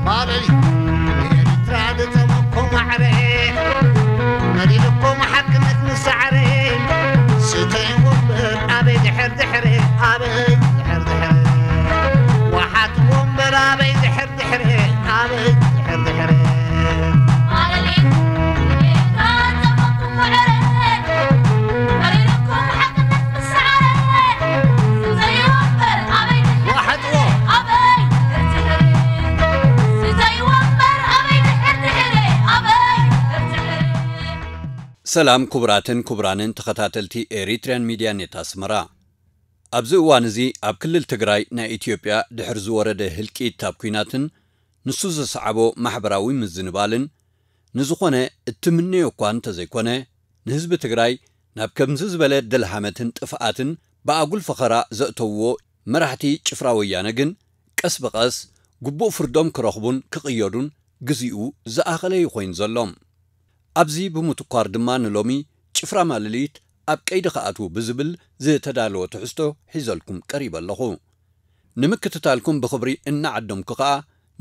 ማለሊ ኤርትራ ድጠመኩም ማዕረ መሊልኩም ሓቅነት ንሳዕረ ስተይ ወንበር ኣበይ ድሕር ድሕር ኣበይ ድሕር ድሕር ዋሓት ወንበር ኣበይ ድሕር ድሕር ኣበይ ድሕር ድሕር ሰላም ክቡራትን ክቡራንን ተኸታተልቲ ኤሪትሪያን ሚድያ ኔት ኣስመራ። ኣብዚ እዋን እዚ ኣብ ክልል ትግራይ ናይ ኢትዮጵያ ድሕሪ ዝወረደ ህልቂት ኣብ ኲናትን ንሱ ዘስዓቦ ማሕበራዊ ምዝንባልን ንዝኾነ እትምነዮ እኳ እንተዘይኮነ፣ ንህዝቢ ትግራይ ናብ ከምዚ ዝበለ ደልሃመትን ጥፍኣትን ብኣጉል ፈኸራ ዘእተውዎ መራሕቲ ጭፍራ ወያነ ግን ቀስ ብቐስ ግቡእ ፍርዶም ክረኽቡን ክቕየዱን ግዚኡ ዝኣኸለ እዩ ኮይኑ ዘሎ። ኣብዚ ብምትኳር ድማ ንሎሚ ጭፍራ ማለሊት ኣብ ቀይዲ ክኣትዉ ብዝብል ዝተዳለወ ትሕዝቶ ሒዘልኩም ቀሪበ ኣለኹ። ንምክትታልኩም ብኽብሪ እናዓደምኩ ኸኣ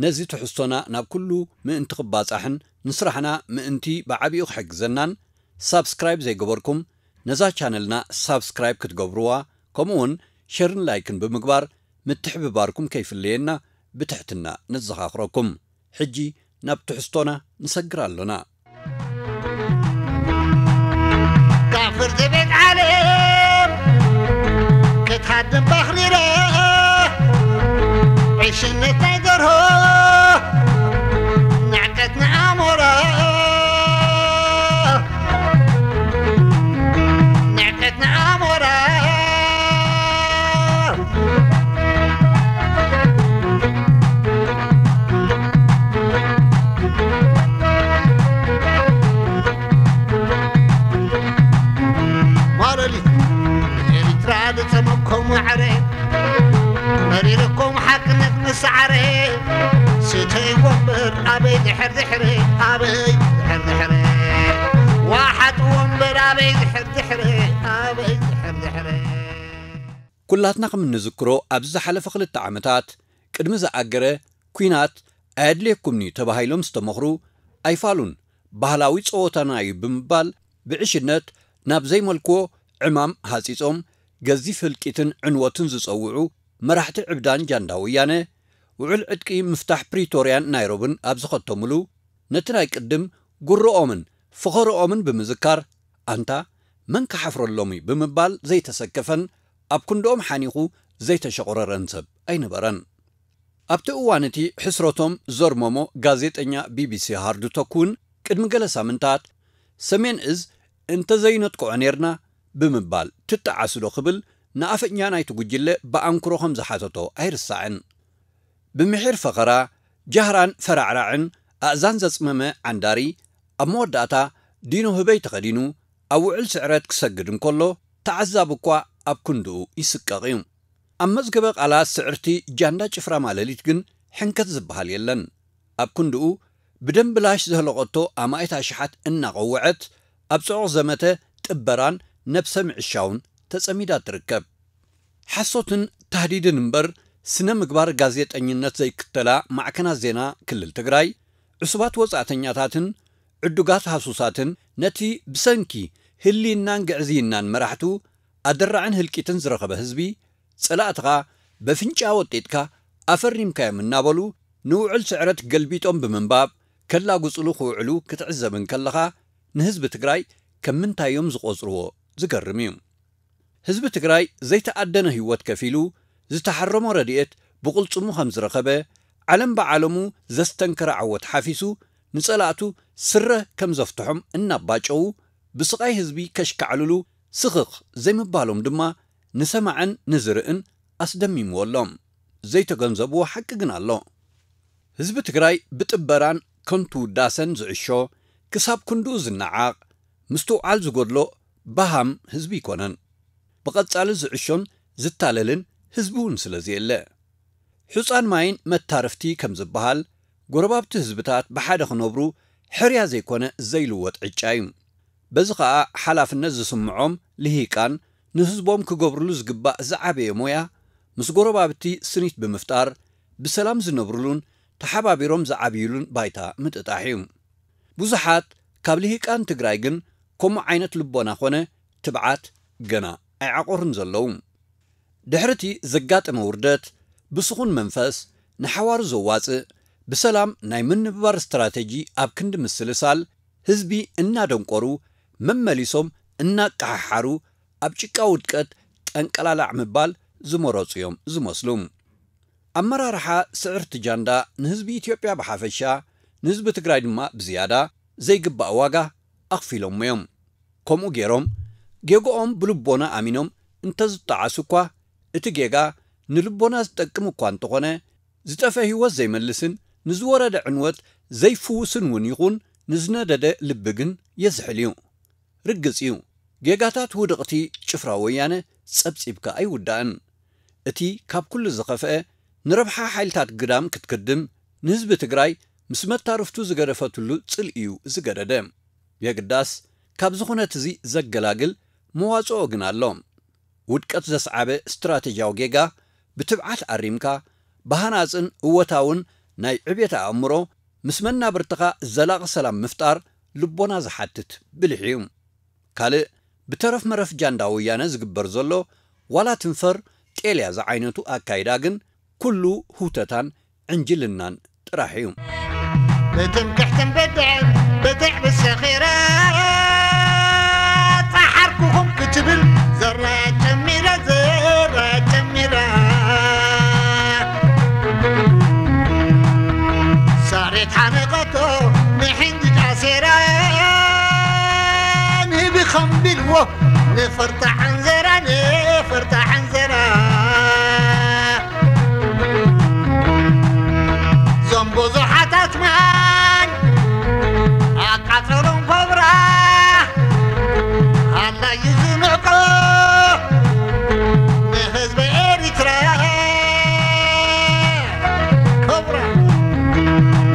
ነዚ ትሕዝቶና ናብ ኩሉ ምእንቲ ክባጻሕን ንስራሕና ምእንቲ ብዓቢኡ ክሕግዘናን ሳብስክራይብ ዘይገበርኩም ነዛ ቻነልና ሳብስክራይብ ክትገብርዋ ከምኡውን ሸርን ላይክን ብምግባር ምትሕብባርኩም ከይፍለየና ብትሕትና ነዘኻኽረኩም። ሕጂ ናብ ትሕዝቶና ንሰግር ኣሎና። ካብ ፍርዲ ቤት ዓለም ክትሃድም ባኽሪረ ዕሽነት ናይ ደርሆ ንዕቀት ንኣሞራ ንዕቀት ንኣሞራ ማለሊት ኤሪትራ ዝጸመኩም ማዕረ መሪርኩም ሓቅነት ምስዓረ ስተይ ወንበር ኣበይ ድሕር ድሕረ ኣበይ ድሕር ድሕረ ዋሓት ወንበር ኣበይ ድሕር ድሕረ ኣበይ ድሕር ድሕረ ኩላትና ከም እንዝክሮ ኣብዚ ዝሓለፈ ክልተ ዓመታት ቅድሚ ዝኣገረ ኲናት ኣየድልየኩምን'ዩ ተባሂሎም ዝተመኽሩ ኣይፋሉን፣ ባህላዊ ጸወታና እዩ ብምባል ብዕሽነት ናብ ዘይመልክዎ ዕማም ሃጺጾም ገዚፍ ህልቂትን ዕንወትን ዝጸውዑ መራሕቲ ዕብዳን ጃንዳ ወያነ ውዕል ዕጥቂ ምፍታሕ ፕሪቶርያን ናይሮብን ኣብ ዝኸተሙሉ ነቲ ናይ ቅድም ጉርኦምን ፈኸርኦምን ብምዝካር ኣንታ መን ክሓፍረሎም እዩ ብምባል ዘይተሰከፈን ኣብ ክንድኦም ሓኒኹ ዘይተሸቑረረን ሰብ ኣይነበረን። ኣብቲ እዋን እቲ ሕስረቶም ዘርመሞ ጋዜጠኛ ቢቢሲ ሃርዱ ተኩን ቅድሚ ገለ ሳምንታት ሰሜን እዝ እንተዘይነጥቅዖ ኔርና ብምባል ትጠዓስዶ ክብል ንኣፈኛ ናይቲ ጉጅለ ብኣንክሮ ከም ዝሓተቶ ኣይርሳዕን። ብምሒር ፈኸራ፣ ጃህራን ፈራዕራዕን ኣእዛን ዘጽመመ ዓንዳሪ ኣብ መወዳእታ ዲኖ ህበይ ተኸዲኑ ኣብ ውዕል ስዕረት ክሰግድ እንከሎ ተዓዛቢ እኳ ኣብ ክንድኡ ይስቀቕ እዩ። ኣብ መዝገበ ቃላት ስዕርቲ ጃንዳ ጭፍራ ማለሊት ግን ሕንከት ዝበሃል የለን። ኣብ ክንድኡ ብደም ብላሽ ዘህለቐቶ ኣማኢት ኣሽሓት እናቐወዐት ኣብ ጽዑቕ ዘመተ ጥበራን ነብሰ ምዕሻውን ተጸሚዳ ትርከብ። ሓሶትን ታህዲድን እምበር ስነ ምግባር ጋዜጠኝነት ዘይክተላ ማዕከናት ዜና ክልል ትግራይ ዕሱባት ወጻእተኛታትን ዕዱጋት ሃሱሳትን ነቲ ብሰንኪ ህልይናን ግዕዝይናን መራሕቱ ኣደራዕን ህልቂትን ዝረኸበ ህዝቢ ጸላእትኻ በፍንጫ ወጢጥካ ኣፈሪምካዮም እናበሉ ንውዕል ስዕረት ገልቢጦም ብምንባብ ከላጉጽሉ ክውዕሉ ክትዕዘብ እንከለኻ ንህዝቢ ትግራይ ከም ምንታይ እዮም ዝቖጽርዎ ዝገርም እዩ። ህዝቢ ትግራይ ዘይተኣደነ ህይወት ከፊሉ ዝተሓረሞ ረድኤት ብቕልጽሙ ከም ዝረኸበ ዓለም ብዓለሙ ዘስተንከረ ዓወት ሓፊሱ ንጸላእቱ ስረ ከም ዘፍትሖም እናባጨዉ ብስቓይ ህዝቢ ከሽካዕልሉ ስኽኽ ዘይምባሎም ድማ ንሰማዕን ንዝርእን ኣስደሚምዎ ኣሎ። ዘይተገንዘብዎ ሓቂ ግን ኣሎ። ህዝቢ ትግራይ ብጥበራን ከንቱ ውዳሰን ዝዕሾ፣ ክሳብ ክንድኡ ዝነዓቕ፣ ምስትውዓል ዝጎድሎ በሃም ህዝቢ ኣይኮነን። ብቐጻሊ ዝዕሾን ዝታለልን ህዝቢ እውን ስለ ዘየለ። ሑጻን ማይን መታረፍቲ ከም ዝበሃል፣ ጎረባብቲ ህዝብታት ብሓደ ክነብሩ ሕርያ ዘይኮነ ዘይልወጥ ዕጫ እዩ። በዚ ኸኣ ሓላፍነት ዝስምዖም ልሂቃን ንህዝቦም ክገብርሉ ዝግባእ ዝዓበየ ሞያ፣ ምስ ጎረባብቲ ስኒት ብምፍጣር፣ ብሰላም ዝነብሩሉን ተሓባቢሮም ዝዓብዩሉን ባይታ ምጥጣሕ እዩ። ብዙሓት ካብ ልሂቃን ትግራይ ግን ከምኡ ዓይነት ልቦና ኾነ ትብዓት ገና ኣይዓቆርን ዘለዉ። ድሕርቲ ዘጋጠመ ውርደት፣ ብስኹን መንፈስ ንሓዋሩ ዘዋጽእ፣ ብሰላም ናይ ምንብባር ስትራተጂ ኣብ ክንዲ ምስልሳል፣ ህዝቢ እናደንቆሩ፣ መመሊሶም እናቀሓሓሩ፣ ኣብ ጭቃ ውድቀት ጠንቀላላዕ ምባል ዝመረጹ እዮም ዝመስሉ። ኣመራርሓ ስዕርቲ ጃንዳ ንህዝቢ ኢትዮጵያ ብሓፈሻ፣ ንህዝቢ ትግራይ ድማ ብዝያዳ ዘይግባእ ዋጋ ኣኽፊሎሞ እዮም። ከምኡ ገይሮም ጌግኦም ብልቦና ኣሚኖም እንተዝጠዓሱ እኳ፣ እቲ ጌጋ ንልቦና ዝጠቅም እኳ እንተኾነ፣ ዝጠፍአ ህይወት ዘይመልስን ንዝወረደ ዕንወት ዘይፍውስን እውን ይኹን፣ ንዝነደደ ልቢ ግን የዝሕል እዩ። ርግጽ እዩ፣ ጌጋታት ውድቕቲ ጭፍራ ወያነ ጸብጺብካ ኣይውዳእን። እቲ ካብ ኩሉ ዝኸፍአ፣ ንረብሓ ሓይልታት ግዳም ክትክድም፣ ንህዝቢ ትግራይ ምስ መታርፍቱ ዝገደፈትሉ ጽልኢ እዩ ዝገደደ። የግዳስ፣ ካብዚ ኩነት እዚ ዘገላግል መዋጽኦ ግን ኣሎ። ውድቀት ዘስዓበ ስትራተጂያዊ ጌጋ ብትብዓት ኣሪምካ፣ ብሃናጽን እወታውን ናይ ዕቤት ኣእምሮ፣ ምስ መናብርትኻ ዘላቒ ሰላም ምፍጣር ልቦና ዝሓትት ብልሒ እዩ። ካልእ ብተረፍ መረፍ ጃንዳ ወያነ ዝግበር ዘሎ ዋላ ትንፈር ጤልያ ዝዓይነቱ ኣካይዳ ግን ኩሉ ህውተታን ዕንጅልናን ጥራሕ እዩ። ብትምክሕትን ብድዕን ብድዕ ብሰኺረ ጸሓርኩኹም ክትብል ዘራ ጀሚረ፣ ዘራ ጀሚረ። ሳሬት ሓነቐቶ ንሕንጅ ኣሴራ ንህቢ ኸምቢልዎ ንፈርጣ ዓንዘራ፣ ንፈርጣ ዓንዘራ። ዞም ብዙሓት ኣትማን ኣቃጸሎም ኮብራ፣ ኣላዩ ዝንዕቆ ንህዝቢ ኤሪትራ። ኮብራ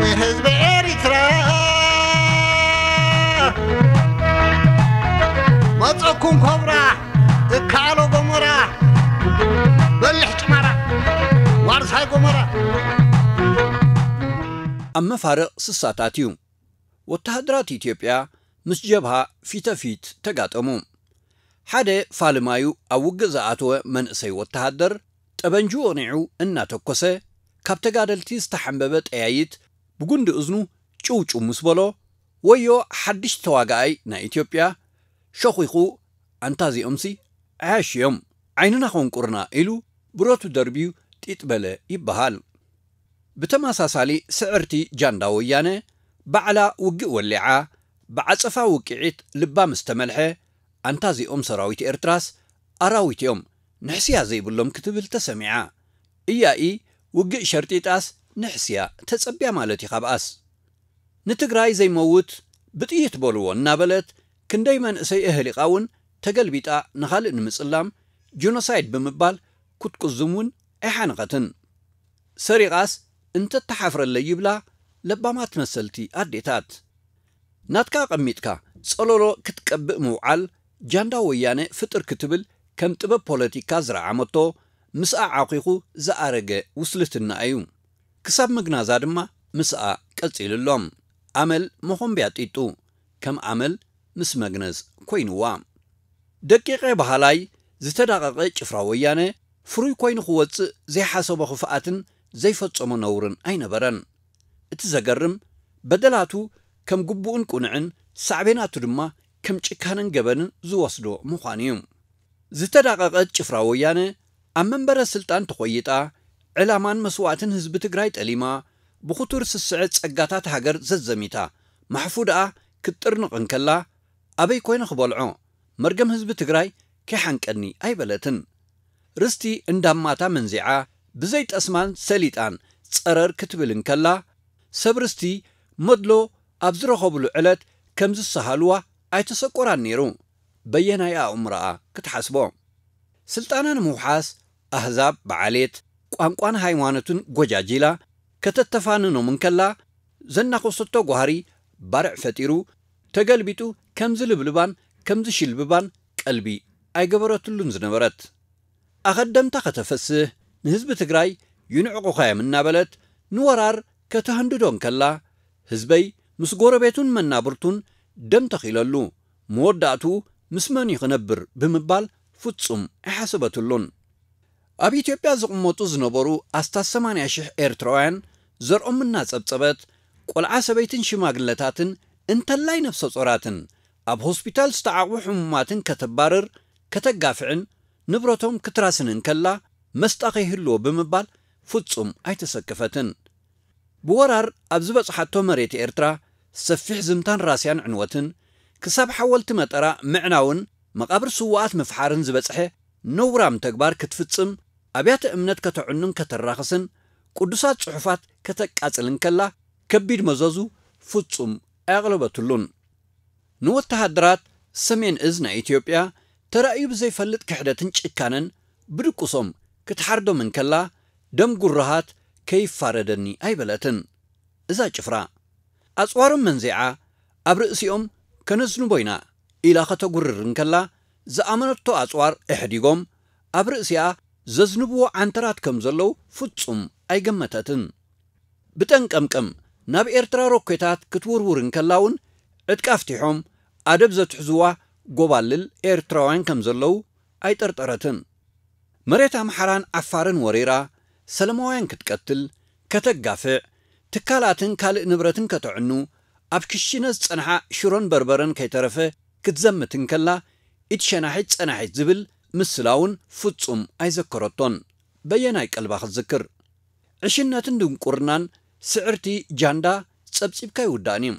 ንህዝቢ ኤሪትራ። መጸኩም ኮብራ፣ እካሎ ጎሞራ፣ በልሕ ጭማራ፣ ዋርሳይ ጎሞራ። ኣብ መፋርቕ ስሳታት እዩ። ወተሃደራት ኢትዮጵያ ምስ ጀብሃ ፊተፊት ተጋጠሙ። ሓደ ፋልማዩ ኣብ ውግእ ዝኣተወ መንእሰይ ወተሃደር፣ ጠበንጅኡ ኣቕኒዑ እናተኮሰ፣ ካብ ተጋደልቲ ዝተሓንበበ ጠያይት ብጉንዲ እዝኑ ጭውጭው ምስ በሎ፣ "ወዮ ሓድሽ ተዋጋኣይ ናይ ኢትዮጵያ ሸኺኹ፣ ኣንታ እዚኦምሲ ዓያሽ እዮም፣ ዓይንና ከንቁርና" ኢሉ ብረቱ ደርብዩ ጢጥ በለ ይበሃል። ብተመሳሳሊ ስዕርቲ ጃንዳ ወያነ ባዕላ ውግእ ወሊዓ፣ ብዓጸፋ ውቅዒት ልባ ምስ ተመልሐ፣ ኣንታ እዚኦም ሰራዊት ኤርትራስ ኣራዊት እዮም፣ ንሕስያ ዘይብሎም ክትብል ተሰሚዓ። እያኢ ውግእ ሸርጢጣስ ንሕስያ ተጸብያ ማለት እዩ ካብኣስ። ንትግራይ ዘይመውት ብጥይት በልዎ እናበለት ክንደይ መንእሰይ ኣህሊቓ እውን ተገልቢጣ ንኻልእ ንምጽላም ጂኖሳይድ ብምባል ክትቁዝም እውን ኣይሓነቐትን። ሰሪቓስ እንተተሓፍረለይ ይብላ ለባማት መሰልቲ ኣዴታት። ናትካ ኣቐሚጥካ ጸለሎ ክትቀብእ ምውዓል ጃንዳ ወያነ ፍጥር ክትብል ከም ጥበብ ፖለቲካ ዝረዓመቶ ምስኣ ዓኺኹ ዝኣረገ ውስልትና እዩ። ክሳብ ምግናዛ ድማ ምስኣ ቀጺሉ ኣሎ። ኣመል መኾምብያ ጢጡ ከም ኣመል ምስ መግነዝ ኮይንዋ። ደቂቐ በሃላይ ዝተዳቐቐ ጭፍራ ወያነ ፍሩይ ኮይኑ ክወጽእ ዘይሓሰቦ ክፍኣትን ዘይፈጸሞ ነውርን ኣይነበረን። እቲ ዘገርም በደላቱ ከም ግቡእን ቅኑዕን ሳዕቤናቱ ድማ ከም ጭካነን ገበንን ዝወስዶ ምዃኑ እዩ። ዝተዳቐቐት ጭፍራ ወያነ ኣብ መንበረ ስልጣን ተኾይጣ፣ ዕላማን መስዋእትን ህዝቢ ትግራይ ጠሊማ፣ ብኽቱር ስስዐ ጸጋታት ሃገር ዘዘሚታ፣ ማሕፉ ደኣ ክትጥርንቕ እንከላ፣ ኣበይ ኮይነ ክበልዖ? መርገም ህዝቢ ትግራይ ከይሓንቀኒ ኣይበለትን። ርስቲ እንዳማታ መንዚዓ፣ ብዘይ ጠስማን ሰሊጣን ጸረር ክትብል እንከላ፣ ሰብ ርስቲ መድሎ ኣብ ዝረኸብሉ ዕለት ከም ዝሰሃልዋ ኣይተሰቆራን ነይሩ። በየናይ ኣእምሮኣ ክትሓስቦ? ስልጣና ንምውሓስ ኣህዛብ ብዓሌት፣ ቋንቋን ሃይማኖትን ጎጃጂላ ከተተፋንኖም እንከላ፣ ዘናኸሰቶ ጓህሪ ባርዕ ፈጢሩ፣ ተገልቢጡ ከም ዝልብልባን ከም ዝሽልብባን ቀልቢ ኣይገበረትሉን ዝነበረት። ኣኸደምታ ከተፈስህ፣ ንህዝቢ ትግራይ ይንዕቑኻ እዮም እናበለት ንወራር ከተህንድዶ እንከላ፣ ህዝበይ ምስ ጎረቤቱን መናብርቱን ደም ተኺለሉ፣ መወዳእትኡ ምስ መን እዩ ክነብር ብምባል ፍጹም ኣይሓሰበትሉን። ኣብ ኢትዮጵያ ዝቕመጡ ዝነበሩ ኣስታት ሰማንያ ሽሕ ኤርትራውያን ዘርኦም እናጸብጸበት፣ ቆልዓ ሰበይትን ሽማግለታትን እንተላይ ነፍሰ ጾራትን ኣብ ሆስፒታል ዝተዓቕቡ ሕሙማትን ከተባርር፣ ከተጋፍዕን ንብረቶም ክትራስን እንከላ መስጣ ከይህልዎ ብምባል ፍጹም ኣይተሰከፈትን። ብወራር ኣብ ዝበጽሓቶ መሬት ኤርትራ ሰፊሕ ዝምታን ራስያን ዕንወትን፣ ክሳብ ሓወልቲ መጠራ ምዕናውን መቓብር ስዉኣት ምፍሓርን ዝበጽሐ ነውራም ተግባር ክትፍጽም፣ ኣብያተ እምነት ከተዕኑን ከተራኽስን፣ ቅዱሳት ጽሑፋት ከተቃጽልን ከላ፣ ከቢድ መዘዙ ፍጹም ኣየቕለበትሉን። ንወተሃደራት ሰሜን እዝ ናይ ኢትዮጵያ ተራእዩ ብዘይፈልጥ ክሕደትን ጭካነን ብድቁሶም ክትሓርዶም እንከላ፣ ደም ጉረሃት ከይፋረደኒ ኣይበለትን። እዛ ጭፍራ ኣጽዋሮም መንዚዓ ኣብ ርእሲኦም ከነዝንቦ ኢና ኢላ ከተጉርር እንከላ፣ ዝኣመነቶ ኣጽዋር ኣሕዲጎም ኣብ ርእሲኣ ዘዝንብዎ ዓንተራት ከም ዘለዉ ፍጹም ኣይገመተትን። ብጠንቀምቀም ናብ ኤርትራ ሮኬታት ክትውርውር እንከላ እውን፣ ዕጥቂ ኣፍቲሖም ኣደብ ዘትሕዝዋ ጎባልል ኤርትራውያን ከም ዘለዉ ኣይጠርጠረትን። መሬት ኣምሓራን ዓፋርን ወሪራ፣ ሰለማውያን ክትቀትል፣ ከተጋፍዕ፣ ትካላትን ካልእ ንብረትን ከተዕኑ፣ ኣብ ክሽነ ዝጸንሓ ሽሮን በርበረን ከይተረፈ ክትዘምት እንከላ፣ ኢድ ሸናሒት ጸናሒት ዝብል ምስላ እውን ፍጹም ኣይዘከረቶን። በየናይ ቀልባ ክትዝክር? ዕሽነትን ድንቁርናን ስዕርቲ ጃንዳ ጸብጺብካ ኣይውዳእን እዩ።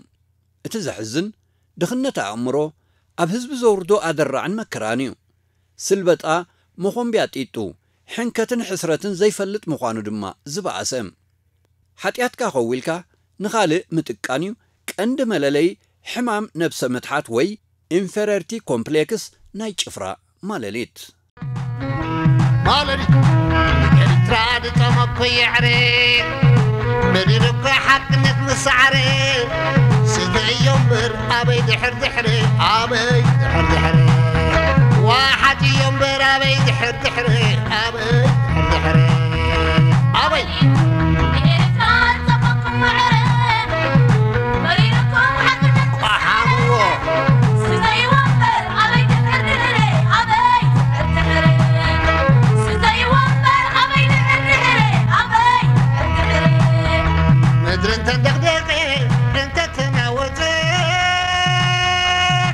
እቲ ዘሕዝን፣ ድኽነት ኣእምሮ ኣብ ህዝቢ ዘውርዶ ኣደራዕን መከራን እዩ። ስልበጣ፣ መኾምብያ ጢጡ፣ ሕንከትን ሕስረትን ዘይፈልጥ ምዃኑ ድማ ዝበኣሰ። ሓጢኣትካ ከዊልካ ንኻልእ ምጥቃን እዩ ቀንዲ መለለዪ ሕማም ነብሰ ምትሓት ወይ ኢንፌሪዮሪቲ ኮምፕሌክስ ናይ ጭፍራ ማለሊት። ማለሊት ኤርትራ ድጠመኮ የዕረ መዲር እኮ ሓቅነት ምሰዓረ ስተ እዮም በር ኣበይ ድሕር ድሕር ኣበይ ድሕር ድሕር ዋሓት እዮም በር ኣበይ ድሕር ድሕር ኣበይ ድሕር ድሕር ኣበይ ቆሓምዎ ምድሪ እንተደቕደቐ እንተተናወፀ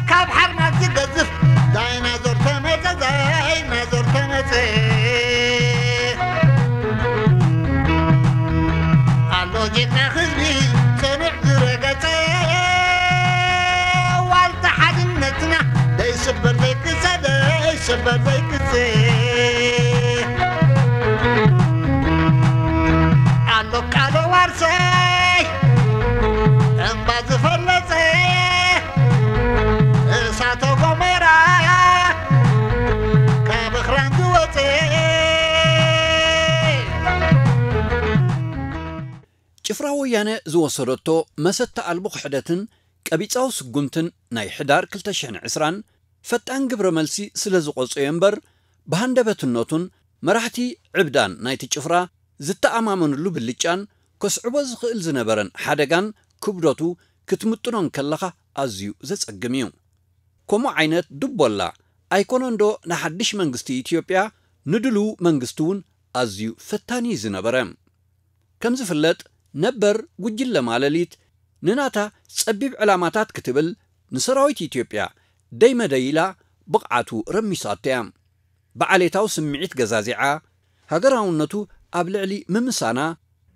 ካብ ሓርማዝ ዝገዝፍ ዳይናዞር ተመፀ ዳይናዞር ተመፀ ኣሎ ጀግና ህዝቢ ፅኑዕ ዝረገፀ ዋልታ ሓድነትና ዘይስበር ዘይቅፀ ዘይስበር ዘይቅፀ ኣሎ ቃሎ ዋርሳይ እምባ ዝፈለፀ እሳተ ጎመራ ካብ እኽራን ዝወፀ ጭፍራ ወያነ ዝወሰደቶ መሰተ ኣልቦ ክሕደትን ቀቢጻዊ ስጉምትን ናይ ሕዳር ክልተ ሽሕን ዕስራን ፈጣን ግብረ መልሲ ስለ ዝቖጸዮ እምበር፣ ብሃንደበትነቱን መራሕቲ ዕብዳን ናይቲ ጭፍራ ዝተኣማመንሉ ብልጫን ከስዕቦ ዝኽእል ዝነበረን ሓደጋን ክብደቱ ክትምጥኖ እንከለኻ ኣዝዩ ዘጸግም እዩ። ከምኡ ዓይነት ድቦላ ኣይኮነንዶ ንሓድሽ መንግስቲ ኢትዮጵያ ንድልው መንግስቲ እውን ኣዝዩ ፈታኒ እዩ ዝነበረ። ከም ዝፍለጥ ነበር ጉጅለ ማለሊት ንናታ ጸቢብ ዕላማታት ክትብል ንሰራዊት ኢትዮጵያ ደይመደይ ኢላ ብቕዓቱ ረሚሳቶ እያ። ብዓሌታዊ ስምዒት ገዛዚዓ፣ ሃገራውነቱ ኣብ ልዕሊ ምምሳና፣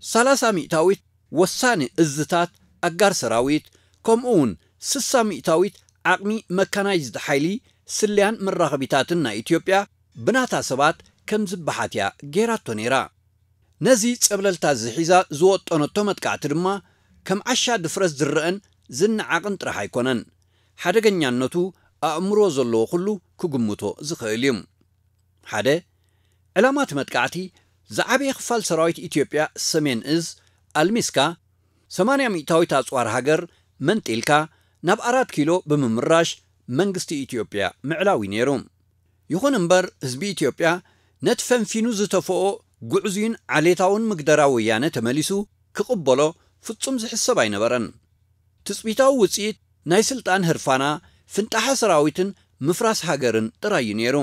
ሰላሳ ሚእታዊት ወሳኒ እዝታት ኣጋር ሰራዊት፣ ከምኡ እውን ስሳ ሚእታዊት ዓቕሚ መካናይዝድ ሓይሊ፣ ስለያን መራኸቢታትን ናይ ኢትዮጵያ ብናታ ሰባት ከም ዝበሓት እያ ገይራቶ ነይራ። ነዚ ጸብለልታ እዚ ሒዛ ዝወጠነቶ መጥቃዕቲ ድማ ከም ዓሻ ድፍረት ዝረአን ዝነዓቕን ጥራሕ ኣይኮነን። ሓደገኛነቱ ኣእምሮ ዘለዎ ኩሉ ክግምቶ ዝኽእል እዩ። ሓደ፣ ዕላማ እቲ መጥቃዕቲ ዝዓበየ ክፋል ሰራዊት ኢትዮጵያ ሰሜን እዝ ኣልሚስካ ሰማንያ ሚእታዊት ኣጽዋር ሃገር መንጢልካ ናብ ኣራት ኪሎ ብምምራሽ መንግስቲ ኢትዮጵያ ምዕላው እዩ ነይሩ። ይኹን እምበር ህዝቢ ኢትዮጵያ ነቲ ፈንፊኑ ዝተፈኦ ግዕዙይን ዓሌታውን ምግደራ ወያነ ተመሊሱ ክቕበሎ ፍጹም ዝሕሰብ ኣይነበረን። ትጽቢታዊ ውጽኢት ናይ ስልጣን ህርፋና ፍንጣሓ ሰራዊትን ምፍራስ ሃገርን ጥራይ እዩ ነይሩ።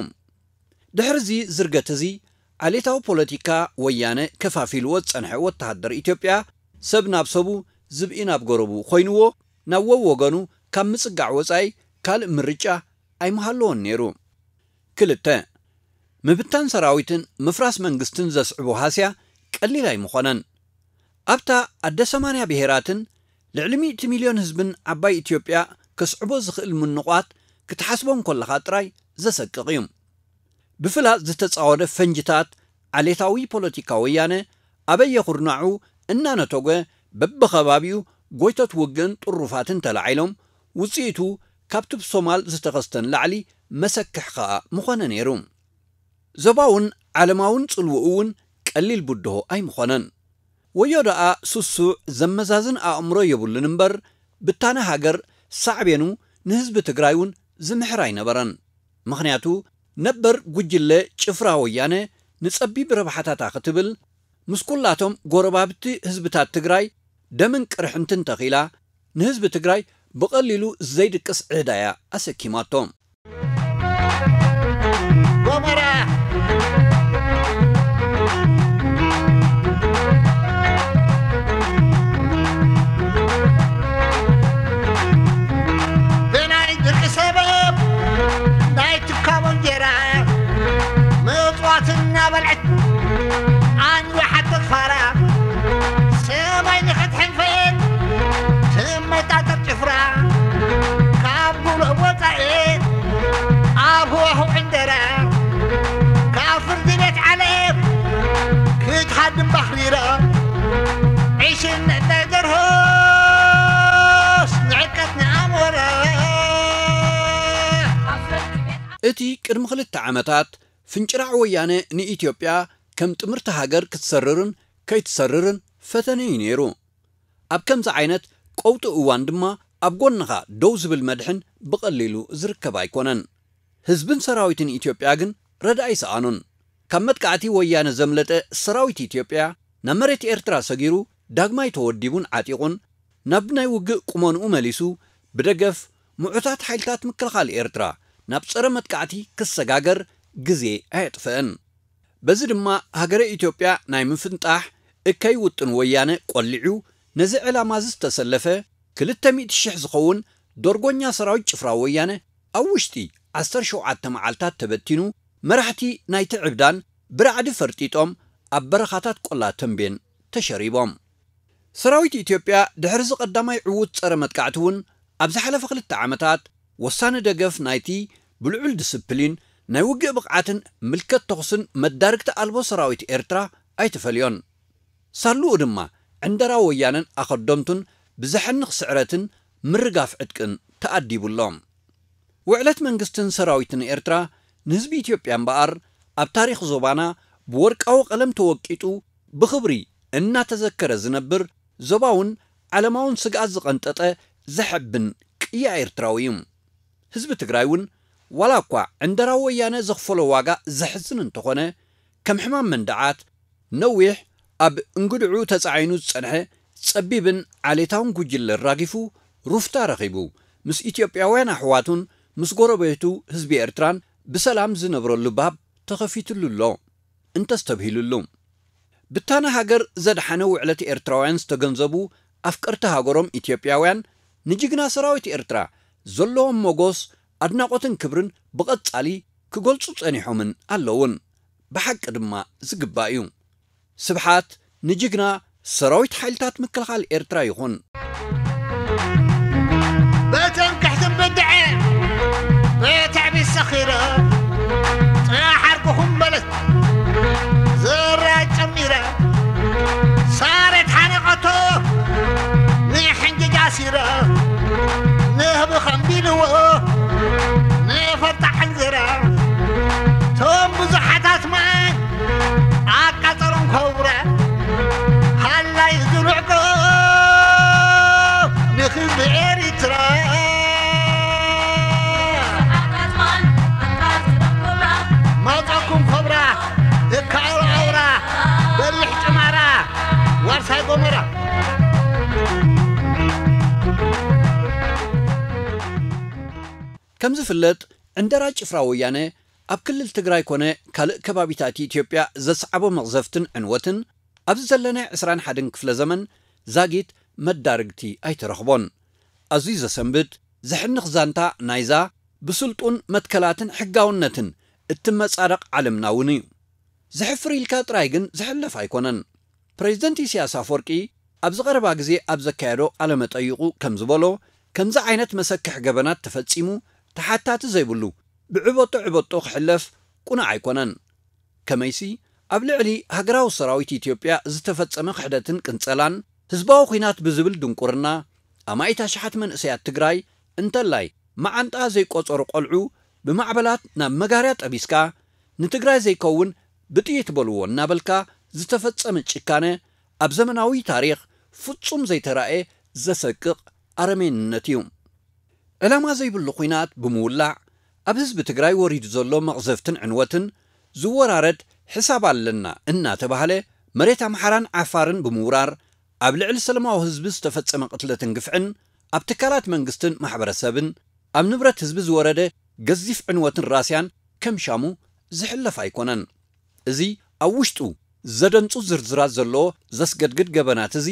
ድሕሪ እዚ ዝርገት እዚ ዓሌታዊ ፖለቲካ ወያነ ከፋፊልዎ ዝጸንሐ ወተሃደር ኢትዮጵያ ሰብ ናብ ሰቡ ዝብኢ ናብ ገረቡ ኮይንዎ ናብ ወወገኑ ካብ ምጽጋዕ ወጻኢ ካልእ ምርጫ ኣይምሃለዎን ነይሩ። ክልተ፣ ምብታን ሰራዊትን ምፍራስ መንግስትን ዘስዕቦ ሃስያ ቀሊል ኣይምኾነን። ኣብታ ኣደ ሰማንያ ብሄራትን ልዕሊ ሚእቲ ሚልዮን ህዝብን ዓባይ ኢትዮጵያ ከስዕቦ ዝኽእል ምንቋት ክትሓስቦ እንከለኻ ጥራይ ዘሰቅቕ እዩ። ብፍላጥ ዝተጻወደ ፈንጅታት ዓሌታዊ ፖለቲካ ወያነ ኣበየ ኩርናዑ እናነተጎ በብኸባቢኡ ጎይቶት ውግእን ጥሩፋትን ተላዒሎም ውጽኢቱ ካብቲ ብሶማል ዝተኸስተን ላዕሊ መሰክሕ ኸኣ ምኾነ ነይሩ። ዞባውን ዓለማውን ጽልውኡ እውን ቀሊል ብድሆ ኣይምኾነን። ወዮ ደኣ ስሱዕ ዘመዛዝን ኣእምሮ የብሉን እምበር ብታነ ሃገር ሳዕቤኑ ንህዝቢ ትግራይ እውን ዝምሕር ኣይነበረን። ምኽንያቱ ነበር ጉጅለ ጭፍራ ወያነ ንጸቢብ ረብሓታታ ክትብል ምስ ኩላቶም ጎረባብቲ ህዝብታት ትግራይ ደምን ቅርሕንትን ተኺላ ንህዝቢ ትግራይ ብቐሊሉ ዘይድቅስ ዕዳ እያ ኣሰኪማቶ። ጎመራ ብናይ ድርቂ ሰበብ ናይ ትካቦ እንጀራ ምጽዋት እናበልዐት ኣንዊሓቶ ፋራ ሰማይ ንኽትሕንፍጥ ትመጣጠር ጭፍራ ካብ ጉልኦ ወፃኢ ኣብ ህዋህው ዕንደራ ካብ ፍርዲ ቤት ዓለም ክትሃድም ባኽሪራ ዕሽነት ናይ ደርሆስ ንዕቀት ንኣሞራ። እቲ ቅድሚ ክልተ ዓመታት ፍንጭራዕ ወያነ ንኢትዮጵያ ከም ጥምርቲ ሃገር ክትሰርርን ከይትሰርርን ፈተነ እዩ ነይሩ። ኣብ ከምዚ ዓይነት ቀውጢ እዋን ድማ ኣብ ጎንኻ ደው ዝብል መድሕን ብቐሊሉ ዝርከብ ኣይኮነን። ህዝብን ሰራዊትን ኢትዮጵያ ግን ረድኣ ይሰኣኑን። ካብ መጥቃዕቲ ወያነ ዘምለጠ ሰራዊት ኢትዮጵያ ናብ መሬት ኤርትራ ሰጊሩ ዳግማይ ተወዲቡን ዓጢቑን ናብ ናይ ውግእ ቁመንኡ መሊሱ ብደገፍ ምዑታት ሓይልታት ምክልኻል ኤርትራ ናብ ጸረ መጥቃዕቲ ክሰጋገር ግዜ ኣየጥፍአን። በዚ ድማ ሃገረ ኢትዮጵያ ናይ ምፍንጣሕ እከይ ውጥን ወያነ ቆሊዑ ነዚ ዕላማ እዚ ዝተሰለፈ ክልተ ሚእቲ ሽሕ ዝኸውን ዶርጎኛ ሰራዊት ጭፍራ ወያነ ኣብ ውሽጢ ዓሰርተ ሸውዓተ መዓልታት ተበቲኑ መራሕቲ ናይቲ ዕብዳን ብራዕዲ ፈርጢጦም ኣብ በረኻታት ቆላ ተንቤን ተሸሪቦም። ሰራዊት ኢትዮጵያ ድሕሪ እዚ ቀዳማይ ዕዉት ጸረ መጥቃዕቲ እውን ኣብ ዝሓለፈ ክልተ ዓመታት ወሳኒ ደገፍ ናይቲ ብልዑል ድስፕሊን ናይ ውግእ ብቕዓትን ምልከት ተኹስን መዳርግቲ ኣልቦ ሰራዊት ኤርትራ ኣይተፈልዮን። ሳልኡ ድማ ዕንደራ ወያነን ኣኸዶምቱን ብዘሐንኽ ስዕረትን ምርጋፍ ዕጥቅን ተኣዲቡሎም። ውዕለት መንግስትን ሰራዊትን ኤርትራ ንህዝቢ ኢትዮጵያ እምበኣር ኣብ ታሪኽ ዞባና ብወርቃዊ ቀለም ተወቂጡ ብኽብሪ እናተዘከረ ዝነብር ዞባውን ዓለማውን ስግኣት ዝቐንጠጠ ዘሐብን ቅያ ኤርትራዊ እዩ። ህዝቢ ትግራይ እውን ዋላ እኳ ዕንደራ ወያነ ዘኽፈሎ ዋጋ ዘሕዝን እንተኾነ ከም ሕማም መንደዓት ነዊሕ ኣብ እንግድዑ ተጻዒኑ ዝጸንሐ ጸቢብን ዓሌታውን ጉጅለ ራጊፉ ሩፍታ ረኺቡ ምስ ኢትዮጵያውያን ኣሕዋቱን ምስ ጎረቤቱ ህዝቢ ኤርትራን ብሰላም ዝነብረሉ ባብ ተኸፊትሉ ኣሎ እንተስተብሂሉሉ። ብታነ ሃገር ዘድሓነ ውዕለት ኤርትራውያን ዝተገንዘቡ ኣፍቀርቲ ሃገሮም ኢትዮጵያውያን ንጅግና ሰራዊት ኤርትራ ዘለዎም ሞጎስ ኣድናቖትን ክብርን ብቐጻሊ ክገልጹ ጸኒሖምን ኣለውን። ብሓቂ ድማ ዝግባእ እዩ። ስብሓት ንጅግና ሰራዊት ሓይልታት ምክልኻል ኤርትራ ይኹን። በተንክሕትን ብድዐ በትዕቢት ሰኺረ ጥራሕ ዓርኩኹም በለት ዘራይ ጨሚረ ከም ዝፍለጥ ዕንደራ ጭፍራ ወያነ ኣብ ክልል ትግራይ ኮነ ካልእ ከባቢታት ኢትዮጵያ ዘስዓቦ መቕዘፍትን ዕንወትን ኣብዚ ዘለናዮ ዕስራን ሓደን ክፍለ ዘመን ዛጊት መዳርግቲ ኣይተረኽቦን። ኣዝዩ ዘሰንብድ ዘሕንኽ ዛንታ ናይዛ ብስልጡን መትከላትን ሕጋውነትን እትመጻደቕ ዓለምና እውን እዩ። ዘሕፍር ኢልካ ጥራይ ግን ዝሕለፍ ኣይኮነን። ፕሬዚደንት ኢሳያስ ኣፈወርቂ ኣብዚ ቀረባ ግዜ ኣብ ዘካየዶ ቃለ መጠይቑ ከም ዝበሎ፣ ከምዚ ዓይነት መሰክሕ ገበናት ተፈጺሙ ተሓታቲ ዘይብሉ ብዕበጦ ዕበጦ ክሕለፍ ቁኑዕ ኣይኮነን። ከመይሲ ኣብ ልዕሊ ሃገራዊ ሰራዊት ኢትዮጵያ ዝተፈጸመ ክሕደትን ቅንጸላን ህዝባዊ ኲናት ብዝብል ድንቁርና ኣማኢት ኣሽሓት መንእሰያት ትግራይ እንተላይ መዓንጣ ዘይቆጸሩ ቆልዑ ብማዕበላት ናብ መጋርያ ጠቢስካ ንትግራይ ዘይከውን ብጥይት በልዎ እናበልካ ዝተፈጸመ ጭካነ ኣብ ዘመናዊ ታሪኽ ፍጹም ዘይተራእየ ዘሰቅቕ ኣረሜንነት እዩ። ዕላማ ዘይብሉ ኲናት ብምውላዕ ኣብ ህዝቢ ትግራይ ወሪዱ ዘሎ መቕዘፍትን ዕንወትን ዝወራረድ ሕሳብ ኣለና እናተባህለ መሬት ኣምሓራን ዓፋርን ብምውራር ኣብ ልዕሊ ሰለማዊ ህዝቢ ዝተፈጸመ ቅትለትን ግፍዕን ኣብ ትካላት መንግስትን ማሕበረሰብን ኣብ ንብረት ህዝቢ ዝወረደ ገዚፍ ዕንወትን ራስያን ከም ሻሙ ዝሕለፍ ኣይኮነን። እዚ ኣብ ውሽጡ ዘደንጹ ዝርዝራት ዘለዎ ዘስገድግድ ገበናት እዚ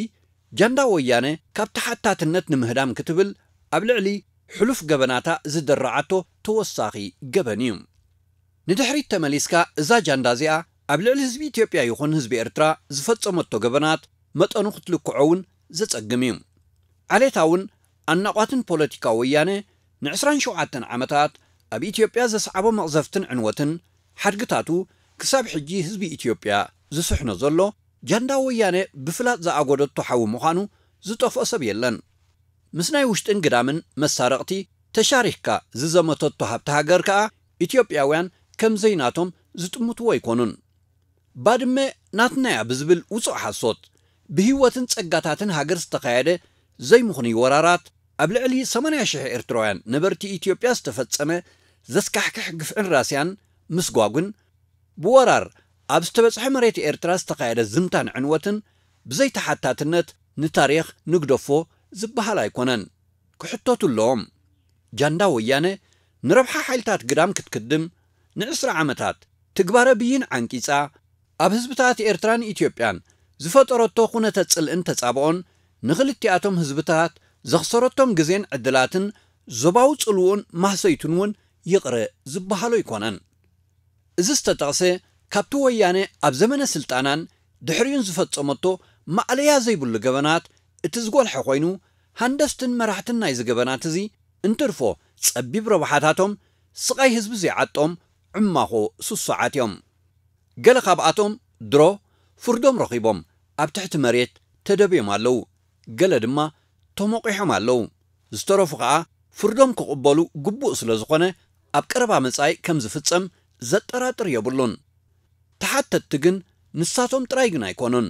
ጃንዳ ወያነ ካብ ተሓታትነት ንምህዳም ክትብል ኣብ ልዕሊ ሕሉፍ ገበናታ ዝደረዓቶ ተወሳኺ ገበን እዩ። ንድሕሪት ተመሊስካ እዛ ጃንዳ እዚኣ ኣብ ልዕሊ ህዝቢ ኢትዮጵያ ይኹን ህዝቢ ኤርትራ ዝፈጸመቶ ገበናት መጠኑ ክትልክዖ እውን ዘጸግም እዩ። ዓሌታውን ኣናቋትን ፖለቲካ ወያነ ንዕስራን ሸውዓተን ዓመታት ኣብ ኢትዮጵያ ዘስዓቦ መቕዘፍትን ዕንወትን ሓድግታቱ ክሳብ ሕጂ ህዝቢ ኢትዮጵያ ዝስሕኖ ዘሎ ጃንዳ ወያነ ብፍላጥ ዝኣጎደቶ ሓዊ ምዃኑ ዝጠፍኦ ሰብ የለን። ምስ ናይ ውሽጥን ግዳምን መሳረቕቲ ተሻሪኽካ ዝዘመተቶ ሃብቲ ሃገር ከኣ ኢትዮጵያውያን ከም ዘይናቶም ዝጥምትዎ ኣይኮኑን። ባድመ ናትና እያ ብዝብል ውጹእ ሓሶት ብህይወትን ጸጋታትን ሃገር ዝተኻየደ ዘይምኽኑይ ወራራት ኣብ ልዕሊ ሰማንያ ሽሕ ኤርትራውያን ነበርቲ ኢትዮጵያ ዝተፈጸመ ዘስካሕክሕ ግፍዕን ራስያን ምስጓጉን ብወራር ኣብ ዝተበጽሐ መሬት ኤርትራ ዝተኻየደ ዝምታን ዕንወትን ብዘይተሓታትነት ንታሪኽ ንግደፎ ዝበሃል ኣይኮነን። ክሕተቱ ኣለዎም። ጃንዳ ወያነ ንረብሓ ሓይልታት ግዳም ክትክድም ንዕስራ ዓመታት ትግባረ ብይን ዓንቂጻ ኣብ ህዝብታት ኤርትራን ኢትዮጵያን ዝፈጠረቶ ኩነተ ጽልእን ተጻብኦን ንኽልቲኣቶም ህዝብታት ዘኽሰረቶም ግዜን ዕድላትን ዞባዊ ጽልውኡን ማህሰይቱን እውን ይቕረ ዝበሃሎ ኣይኮነን። እዚ ዝተጠቕሰ ካብቲ ወያነ ኣብ ዘመነ ስልጣናን ድሕሪኡን ዝፈጸመቶ ማእለያ ዘይብሉ ገበናት እቲ ዝጎልሐ ኮይኑ፣ ሃንደስትን መራሕትን ናይዚ ገበናት እዚ እንትርፎ ጸቢብ ረብሓታቶም ስቓይ ህዝቢ ዘይዓጦም ዕማኾ ስሱዓት እዮም። ገለ ካብኣቶም ድሮ ፍርዶም ረኺቦም ኣብ ትሕቲ መሬት ተደብዮም ኣለዉ። ገለ ድማ ተሞቒሖም ኣለዉ። ዝተረፉ ኸኣ ፍርዶም ክቕበሉ ግቡእ ስለ ዝኾነ ኣብ ቀረባ መጻኢ ከም ዝፍጸም ዘጠራጥር የብሉን። ተሓተትቲ ግን ንሳቶም ጥራይ ግን ኣይኮኑን።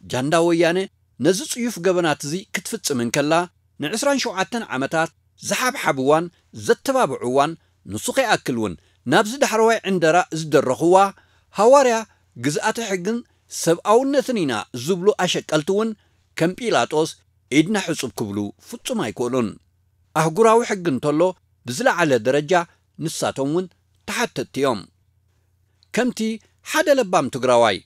ጃንዳ ወያነ ነዚ ጽዩፍ ገበናት እዚ ክትፍጽም እንከላ ንዕስራን ሸውዓተን ዓመታት ዝሓብሓብዋን ዘተባብዕዋን ንሱ ከይኣክል እውን ናብዚ ዳሕረዋይ ዕንደራ ዝደረኽዋ ሃዋርያ ግዝኣተ ሕግን ሰብኣውነትን ኢና ዝብሉ ኣሸቀልቲ እውን ከም ጲላጦስ ኢድና ሕጹብ ክብሉ ፍጹም ኣይክእሉን። ኣህጉራዊ ሕጊ እንተሎ ብዝለዓለ ደረጃ ንሳቶም እውን ተሓተትቲ እዮም። ከምቲ ሓደ ለባም ትግራዋይ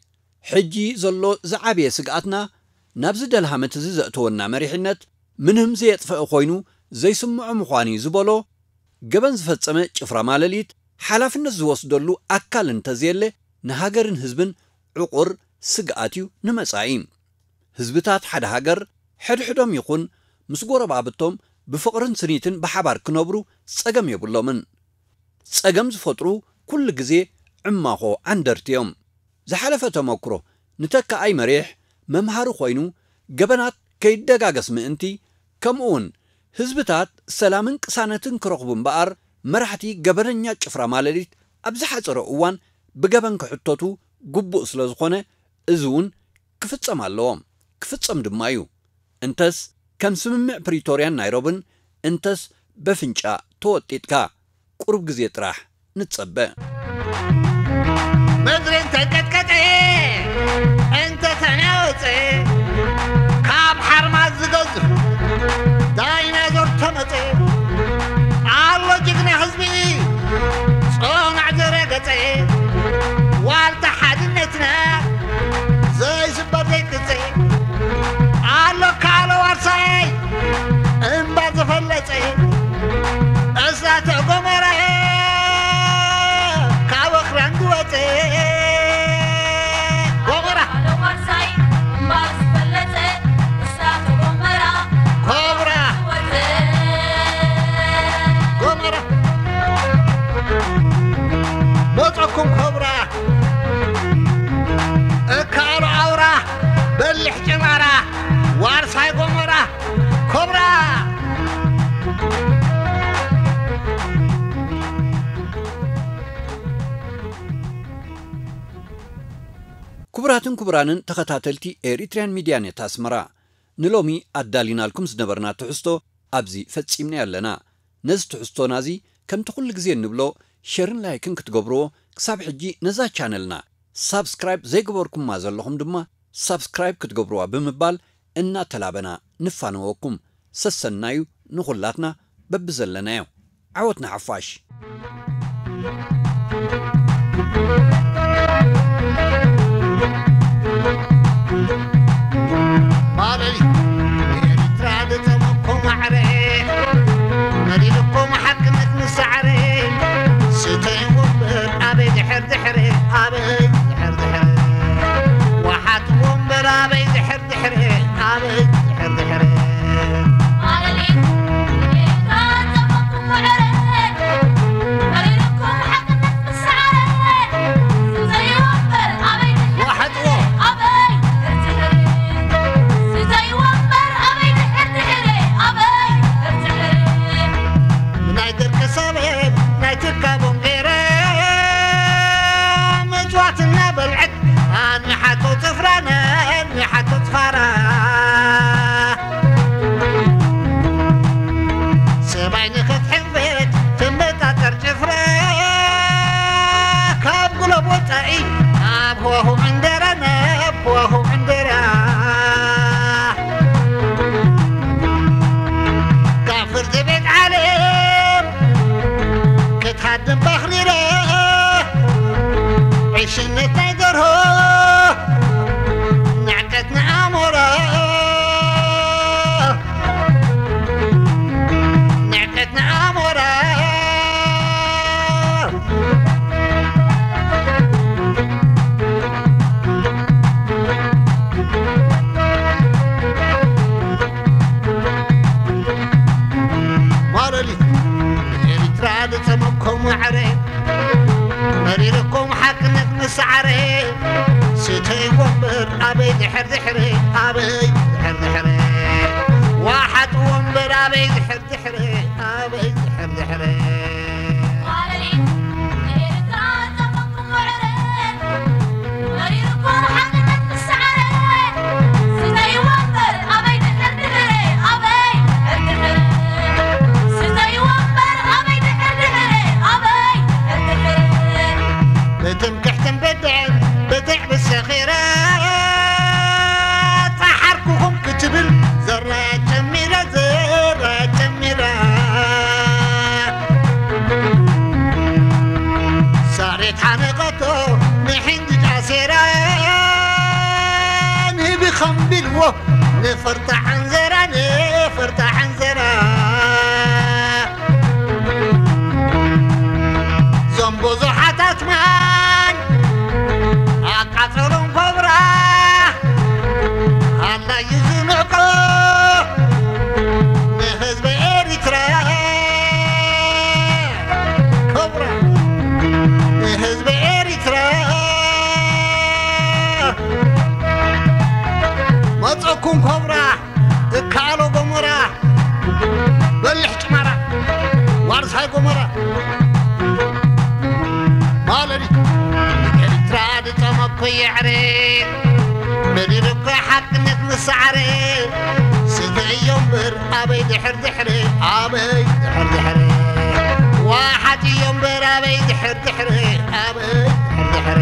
ሕጂ ዘሎ ዝዓበየ ስግኣትና ናብዚ ደልሃመት እዚ ዘእተወና መሪሕነት ምንም ዘየጥፈአ ኮይኑ ዘይስምዖ ምዃኑ እዩ ዝበሎ ገበን ዝፈጸመ ጭፍራ ማለሊት ሓላፍነት ዝወስደሉ ኣካል እንተዘየለ ንሃገርን ህዝብን ዕቑር ስግኣት እዩ ንመጻኢ። ህዝብታት ሓደ ሃገር ሕድሕዶም ይኹን ምስ ጎረባብቶም ብፍቕርን ስኒትን ብሓባር ክነብሩ ጸገም የብሎምን። ጸገም ዝፈጥሩ ኩሉ ግዜ ዕማኾ ዓንደርቲ እዮም። ዝሓለፈ ተመክሮ ንተካኣይ መሪሕ መምሃሪ ኮይኑ ገበናት ከይደጋገስ ምእንቲ ከምኡ እውን ህዝብታት ሰላምን ቅሳነትን ክረኽቡ እምበኣር መራሕቲ ገበነኛ ጭፍራ ማለሊት ኣብ ዝሓጸረ እዋን ብገበን ክሕተቱ ግቡእ ስለ ዝኾነ እዚ እውን ክፍጸም ኣለዎ። ክፍጸም ድማ እዩ። እንተስ ከም ስምምዕ ፕሪቶርያን ናይሮብን እንተስ በፍንጫ ተወጢጥካ ቁሩብ ግዜ ጥራሕ ንጸበ። ምድሪ እንተቀጥቀጠ እንተተናወፀ ካብ ሓርማዝ ዝገዝፍ ዳይናዞር ተመፀ ኣሎ ጅግና ህዝቢ ክቡራትን ክቡራንን ተኸታተልቲ ኤሪትሪያን ሚድያ ኔት ኣስመራ፣ ንሎሚ ኣዳሊናልኩም ዝነበርና ትሕዝቶ ኣብዚ ፈጺምናዮ ኣለና። ነዚ ትሕዝቶና እዚ ከምቲ ኩሉ ግዜ እንብሎ ሸርን ላይክን ክትገብርዎ፣ ክሳብ ሕጂ ነዛ ቻነልና ሳብስክራይብ ዘይገበርኩማ ዘለኹም ድማ ሳብስክራይብ ክትገብርዋ ብምባል እናተላበና ንፋነወኩም። ሰሰናዩ ንኹላትና በብዘለናዮ። ዓወት ንሓፋሽ። ማለሊ ኤርትራ ዝጠመኩም ማዕረ መሊልኩም ሓቅነት ንሳዕረ ስተይ ወንበር ኣበይ ድሕር ድሕር ኣበይ ድሕር ድሕር ወሓት ወንበር ኣበይ ድሕር ድሕር ኣበይ ድሕር ድሕር ማለሊ ኤርትራ ዝጠመኩም ማዕረ መሊልኩም ሓቅነት ንሳዕረ ስተይ ወንበር ኣበይ ድሕር ወሓት ወ- ኣበይ ድሕር ድሕር ስተይ ወንበር ኣበይ ድሕር ድሕር ኣበይ ድሕር ድሕር ናይ ደቂ ሰበብ ናይ ትካቦም ገይረ ምጽዋት እናበልዐት ኣንሓቶ ጽፍራን ኣንሓቶ ጽፋራ ሰማይ ንኽትሕንፍጥ ትመጣጠር ጭፍራ ካብ ጉለብ ወጻኢ ኣብ ሆሁ ዕንደራ ናብ ሆሁ ዕንደራ ካብ ፍርዲ ቤት ዓለም ክትሃድም ባኽሪረ ዕሽነት ናይ ደርሆ ንዕቀት ንኣሞራ ንዕቀት ንኣሞራ ማለሊት ኤርትራ ዝጸመኩም ማዕረ መሪርኩም ሓቅነት ምስ ሰዓረ ስተይ ወንበር ኣበይ ድሕር ድሕር ኣበይ ድሕር ድሕር ዋሓጥ ወንበር ኣበይ ድሕር ድሕር ኣበይ ድሕር ድሕር ማለሊት ኤርትራ ዝጸመኩም ማዕረ መሪርኩም ሓቅነት ምስ ሰዓረ ስተይ ወንበር ኣበይ ድሕር ድሕር ኣበይ ድሕር ድሕር ስተይ ወንበር ኣበይ ድሕር ድሕር ኣበይ ድሕር ድሕር ብትምክሕትን ብድዕን ብትዕቢ ሰኺረ ጸሓርኩኹም ክትብል ዘራያ ጀሚረ ዘራያ ጀሚረ ሳሬት ሓነቐቶ ንሕንጅ ኣሴራ ንህቢ ኸምቢልዎ ንፈርጣ ዕንዘራ ንፈርጣ ዕንዘራ ዞም ብዙሓት ኣትማን ኣቃጸሎም ኮብራ ኣላዩ ዝንዕቆ ንህዝቢ ኤሪትራ ኮብራ ንህዝቢ ኤሪትራ መጸኩም ኮብራ እካሎ ጎሞራ በልሕ ጭማራ ዋርሳይ ጎሞራ ማለዲ ኤርትራ ዝጠመኮ የዕረ መሪር እኮ ሓቅነት መሳዕረ ስተ እዮ እምበር ኣበይ ድሕር ድሕር ኣበይ ድሕር ድሕር ዋሓት እዮ እምበር ኣበይ ድሕር ድሕር ኣበይ ድሕር ድሕር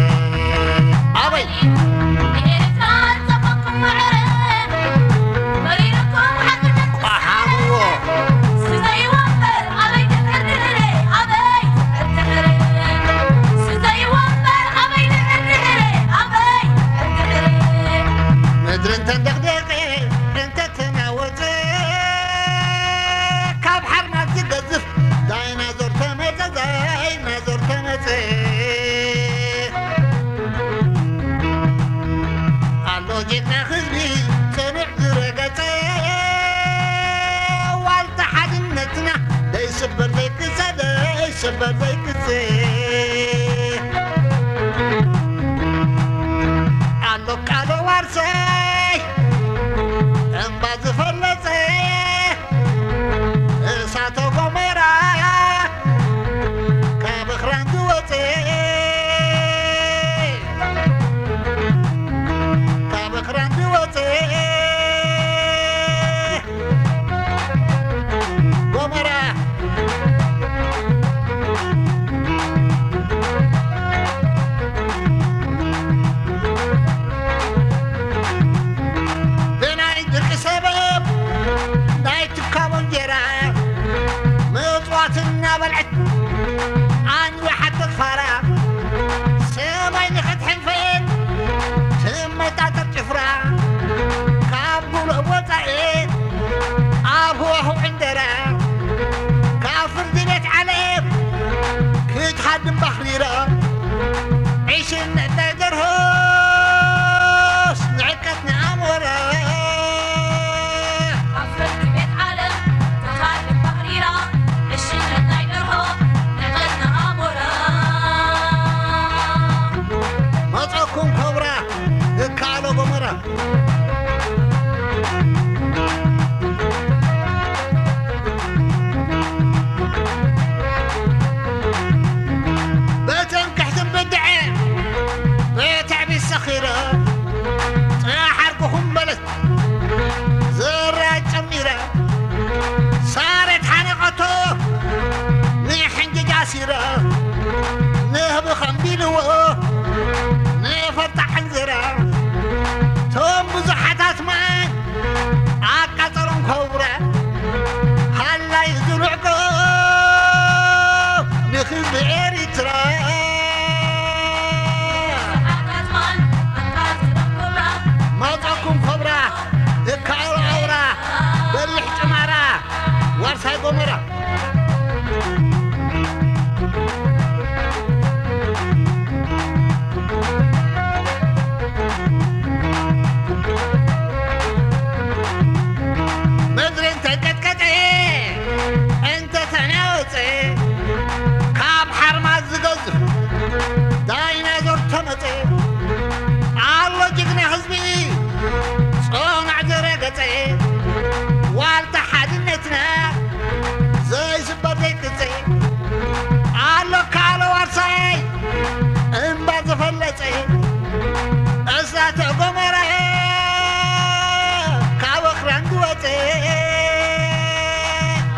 ኣበይ ኤርትራ ዝጠመኩም ማዕረ መሪር እኮ ሓቅነት ቆሓምዎ ስተይ ወንበር ኣበይ ድሕር ድሕር ኣበይ ድሕር ድሕር ስተይ ወንበር ኣበይ ድሕር ድሕር ኣበይ ድሕር ድሕር ምድሪ እንተንደቕደቐ እንተተናወፀ ካብ ሓርማዝ ዝገዝፍ ዳይናዞር ተመፀ ዳይናዞር ተመፀ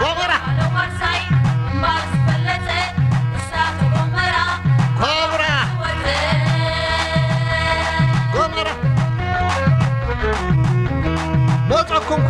ጎመራ፣ ጎመራ፣ ጎመራ፣ መጸኩም